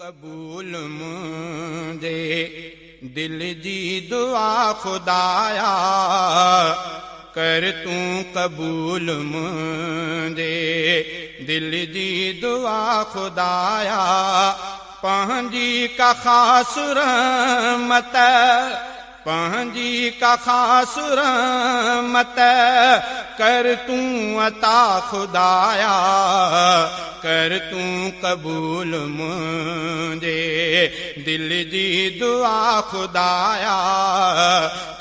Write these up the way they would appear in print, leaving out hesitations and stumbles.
قبول منهنجي دل جي دعا خدايا ڪر تون قبول منهنجي دل جي دعا خدايا پنهنجي ڪا خاص رحمت پنهنجي ڪا خاص رحمت ڪر تون عطا خدايا ڪر تون قبول منهنجي دل جي دعا خدايا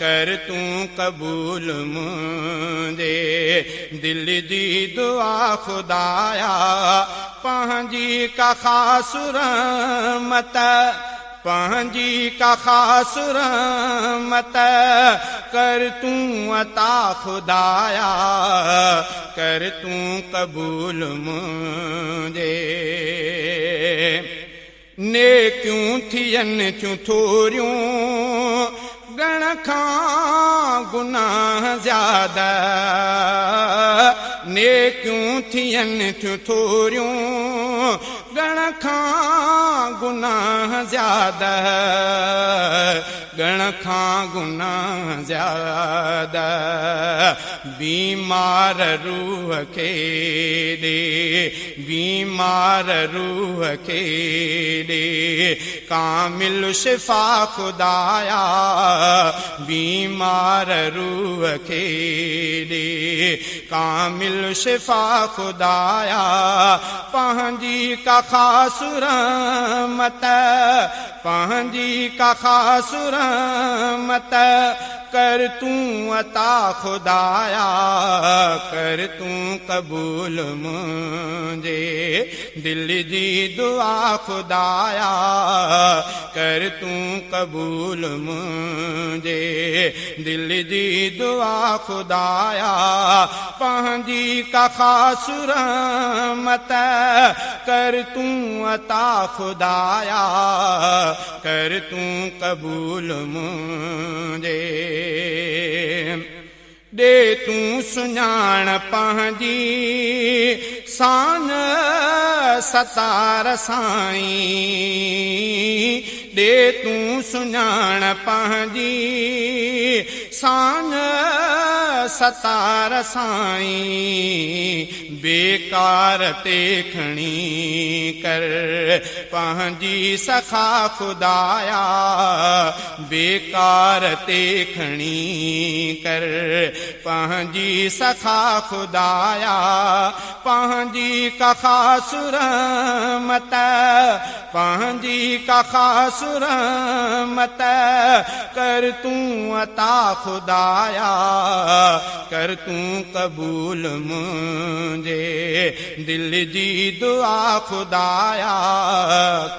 ڪر تون قبول منهنجي دل جي دعا خدايا پنهنجي ڪا خاص رحمت پنهنجي ڪا خاص رحمت ڪر تون عطا خدايا ڪر تون قبول منهنجي نيڪيون ٿين ٿيون ٿوريون ڳڻ کان گناهه زياده نيڪيون ٿين ٿيون ٿوريون ڳڻ کان گناهه زياده ڳڻ کان گناهه زياده بيمار روح کي ڏي بيمار روح کي ڏي ڪامل شفا خدايا بيمار روح کي ڏي ڪامل شفا خدايا پنهنجي ڪا خاص رحمت پنهنجي ڪا خاص رحمت ڪر تون عطا خدايا ڪر تون قبول منهنجي دل جي دعا خدايا ڪر تون قبول منهنجي دل جي دعا خدايا پنهنجي ڪا خاص رحمت ڪر تون عطا خدايا ڪر تون قبول منهنجي ڏي تون سڃاڻ پنهنجي سان ستار سائين ڏي تون سڃاڻ پنهنجي سان ستار سائين بيڪار تي کڻي ڪر پنهنجي سخا خدايا بيڪار تي کڻي ڪر پنهنجي سخا خدايا پنهنجي ڪا خاص رحمت پنهنجي ڪا خاص رحمت ڪر تون عطا خدايا ڪر تون قبول منهنجي دل جي دعا خدايا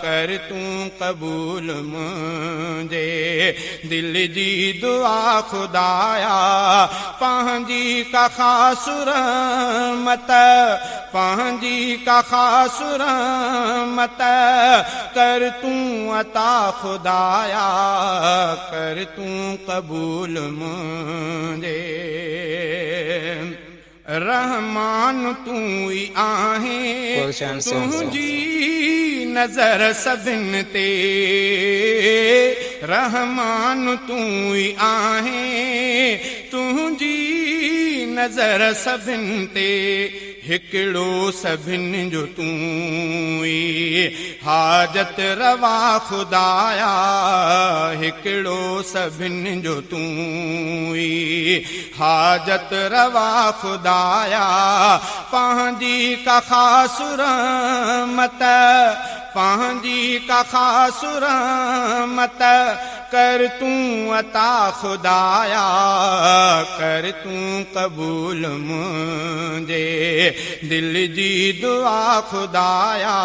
ڪر تون قبول منهنجي دل جي دعا خدايا پنهنجي ڪا خاص رحمت پنهنجي ڪا خاص رحمت ڪر تون عطا خدايا ڪر تون قبول منهنجي رحمان تون ئي آهين تنهنجي نظر سڀني تي رحمان تون ئي آهين تنهنجي نظر سڀني تي هڪڙو سڀني جو تون ئي حاجت روا خدايا هڪڙو سڀني جو تون ئي حاجت روا خدايا پنهنجي ڪا خاص رحمت پنهنجي ڪا خاص رحمت ڪر تون عطا خدايا ڪر تون قبول منهنجي دل جي دعا خدايا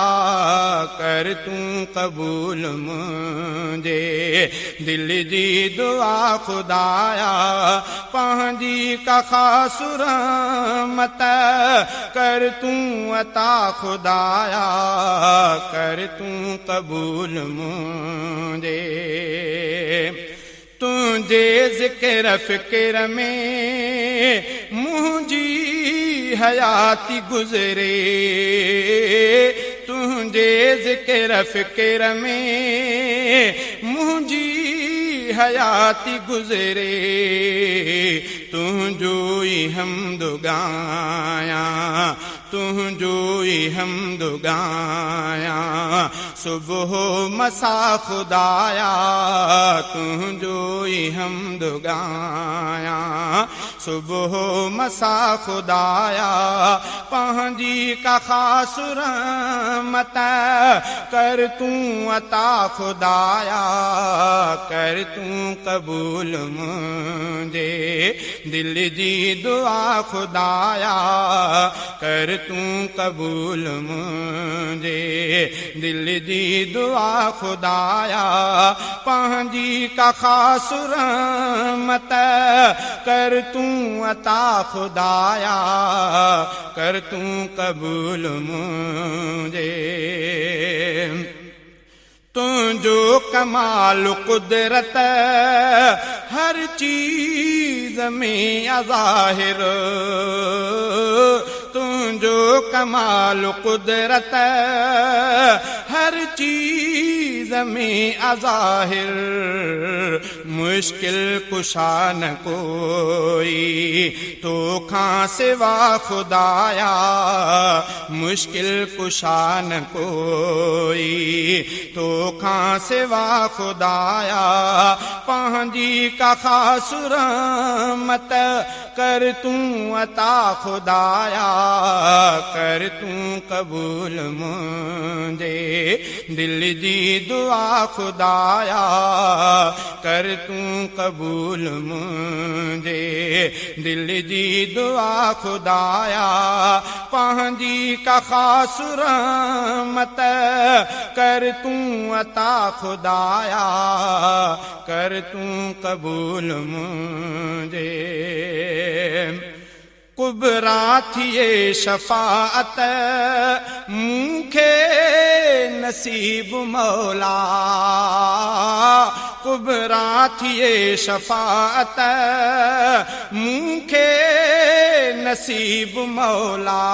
ڪر تون قبول منهنجي دل جي دعا خدايا پنهنجي ڪا خاص رحمت ڪر تون عطا خدايا ڪر تون قبول منهنجي تنهنجي ذڪر فڪر ۾ منهنجي حياتي گذري. तुंहिंजे ज़िक्र फ़िक्र में मुंहिंजी हयाती गुज़रे। तुंहिंजो ई हम्द ॻायां, तुंहिंजो ई हम्द ॻायां, सुबुह मसा ख़ुदाया, तुंहिंजो ई हम्द ॻायां, सुबुह मसा ख़ुदाया। पंहिंजी का ख़ासि रहमत कर तूं अता ख़ुदाया, कर तूं क़बूल मुंहिंजे दिल जी दुआ ख़ुदाया, कर तूं क़बूल मुंहिंजे दिल जी दुआ ख़ुदाया। पंहिंजी का ख़ासि रहमत कर तूं अता ख़ुदाया, कर तूं क़बूल मुंहिंजे। तुंहिंजो कमाल कुदरत हर चीज़ में ज़ाहिर, तुंहिंजो कमाल कुदरत हर चीज़ में ज़ाहिर। मुश्किल कुशा न कोई तोखां सिवा ख़ुदाया, मुश्किल कुशा न कोई तोखां सिवा ख़ुदाया। पंहिंजी का ख़ासि रहमत कर तूं अता ख़ुदाया, कर तूं क़बूल मुंहिंजे दिल जी दुआ ख़ुदाया, कर तूं क़बूल मुंहिंजे दिल जी दुआ ख़ुदाया। पंहिंजी का ख़ासि रहमत कर तूं अता ख़ुदाया, कर तूं क़बूल मुंहिंजे। कुबरा थिए शफ़ाअत मूंखे नसीब मौला, कुबरा थिए शफ़ाअत मूंखे नसीब मौला।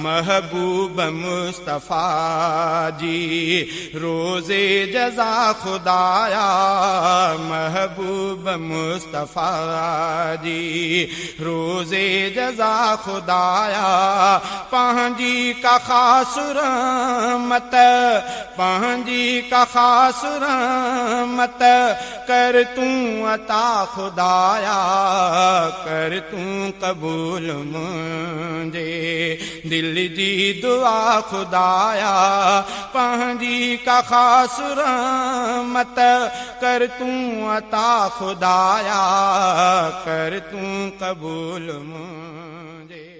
महबूब मुस्तफ़ा जी रोज़े जज़ा ख़ुदाया, महबूब मुस्तफ़ा जी रोज़े जज़ा ख़ुदाया। पंहिंजी का ख़ासि रहमत, पंहिंजी का ख़ासि रहमत कर तूं अता ख़ुदाया, कर तूं क़बूल मुंहिंजे दिल जी दुआ ख़ुदाया। पंहिंजी का ख़ासि रहमत कर तूं अता ख़ुदाया, कर तूं क़बूल मुंहिंजे।